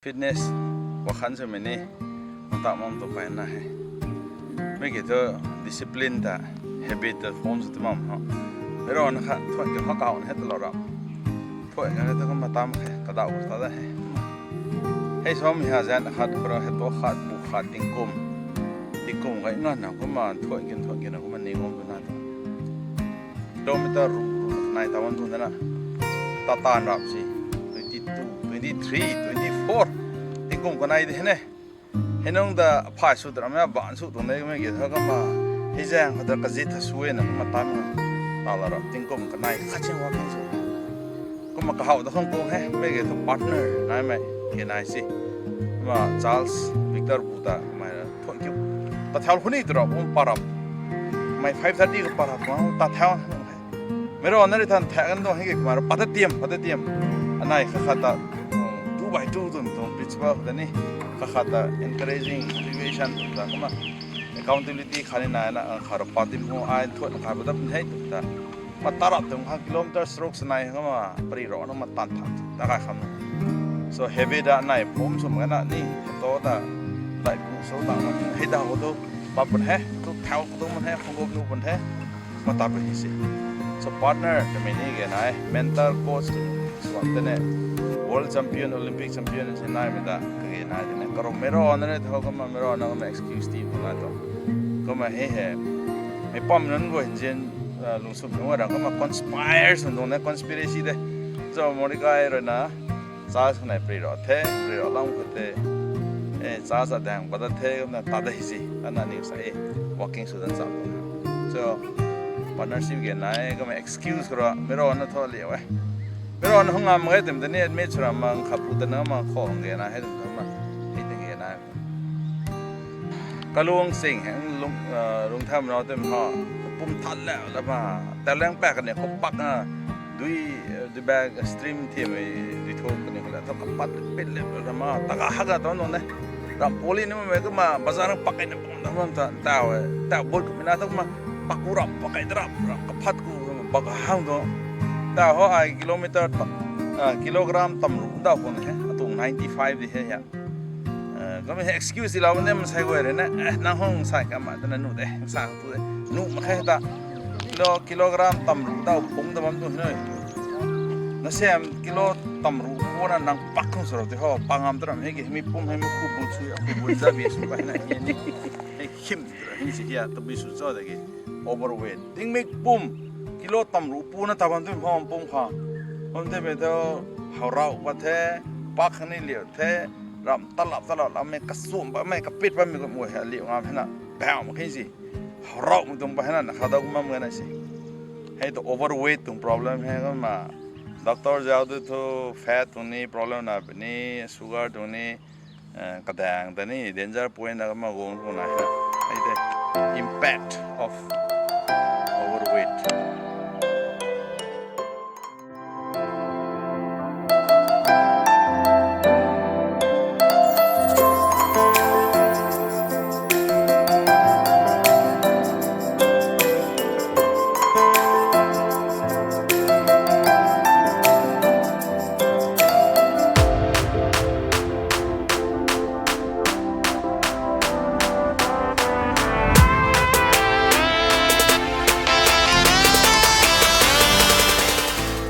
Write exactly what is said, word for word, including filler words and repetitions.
Fitness, wakhan swmei ni, mata mam tu pai na he. Mei ki thu discipline ta, habit ta form sw tu mam ho. Mei rui na kha thuan ki kha kau na he ta lo ra. Thuan ka tu kumna tam khe, kadau ta da he. Hei som ha zan khat khura he to khat bu khat tingkum. Tingkum ka ngan na kumna thuan kin thuan kin na kumna ning om tu na tu. Kilometer ru, ru, nai tawan tu na. Ta tan rap si. Twenty two, twenty three, twenty four. Tingkum kanei de ne. Hei nung da phai sw tram ya ban sw tuang de mei ki tha kumna. Hei zang kha da kazit tha sw e na kumna tan na. Ta la rap tingkum kanei khat ching wa kan sw. Kumna kahau da khang kung he, mei ki thu partner nai mei, ki nai si. Kumna Charles Victor bu ta mei ra thuan kiu. Ta thau huni tu rap, um parap. Mei five thirty ka parap, um ta thau. Mei rui na ri than thak kan tuang he ki kumna ra, pata tiam, pata tiam. Anei kha khat ta, um, two by two tuang, tuang principle ta ni. Kha khat ta encouraging, motivation ta kumna. Accountability kha ni nai na, kha ra pa tim hung ai thuan kha ba da pun hei tu ta. Ma tarap tuang kha kilometer srok sanei hang ma pari ro na ma tan thak ta kai kham. So heavy da nai phum sum ga na ni to da dai pu so da ma hei da ho do pa pun he to thau to man he phung gop nu pun he ma ta pun hi si. So partner ta mei ni ge nai mentor coach tu suan te ne world champion Olympic champion si nai mei da ka ge nai te ne karo mei rui na ne tho kumna mei rui na kumna excuse ti bu na to. Kumna hei he. Mei pam nunc guay nzian, ah, lungsuk nunc guay ra kumna conspire sw nung na conspiracy de. So Mordecai rui na, Charles kanei pari ro the, pari ro lam khou the. Eh, Charles a dang pa da the, kumna ta da hi si, ana ni sa e, working sw dan sa. So, partnership ge nai, kumna excuse khou ra, mei rui na tho liu e. Mei rui na hung ngam ge tim ta ni admit sw ra mang kha pu ta na mang khou hung ge na, hei tim ta ma, hei tim ge na. Kalung sing heng lung, ah, lung tham na tim ha. Pum than le, la ma. Talent pack ne khou pak na. Dui, eh, dui bag stream thiam e, dui thok kani khou la, thok kapat pit le, la ma. Taka hak a ton nung ne. Ram poli ni ma me kumna, bazar pak kai na pum ta mam ta, ta we, ta bol kumna thok ma. Pak ku rap, pak kai rap, rap kapat ku, pak hang to. Ta ho ai kilometer ta, ah, kilogram tam ru da khou ne, atung ninety five di he ya. Eh, kumna he excuse ti lau ne, masai guay rui na, eh, nang hung sai ka ma, ta na nu de, sa tu de, nu ma khe ta. Kilo, kilogram tam ru dau phung ta bam tu hei. Na sem kilo tam ru pu na nang pak khang sw ro te ho, pa ngam ta ram he ki, mi pum he mi khu bu chu, khu bu za bi sw pa na he ni. He khim tu ra he si ya, ta bi sw cho de ki. Overweight. Ding mik pum, kilo tam ru pu na ta bam tu ho pum kha. Pum te me to, hau rau pa the, pak khang ni liu the, ram talap talap lam mei kasuam pa mei kapit pa mei kum mui he liu ngam he na bam khe si. Harau mei tuang pa he na na kha dau kum mam ga na si. Hei tu overweight tuang problem he kumna. Doctor zau tu thu fat tuang ni problem na puni, sugar tuang ni, eh, kadang ta ni danger point na kumna guang tuang na he. Hei te impact of overweight.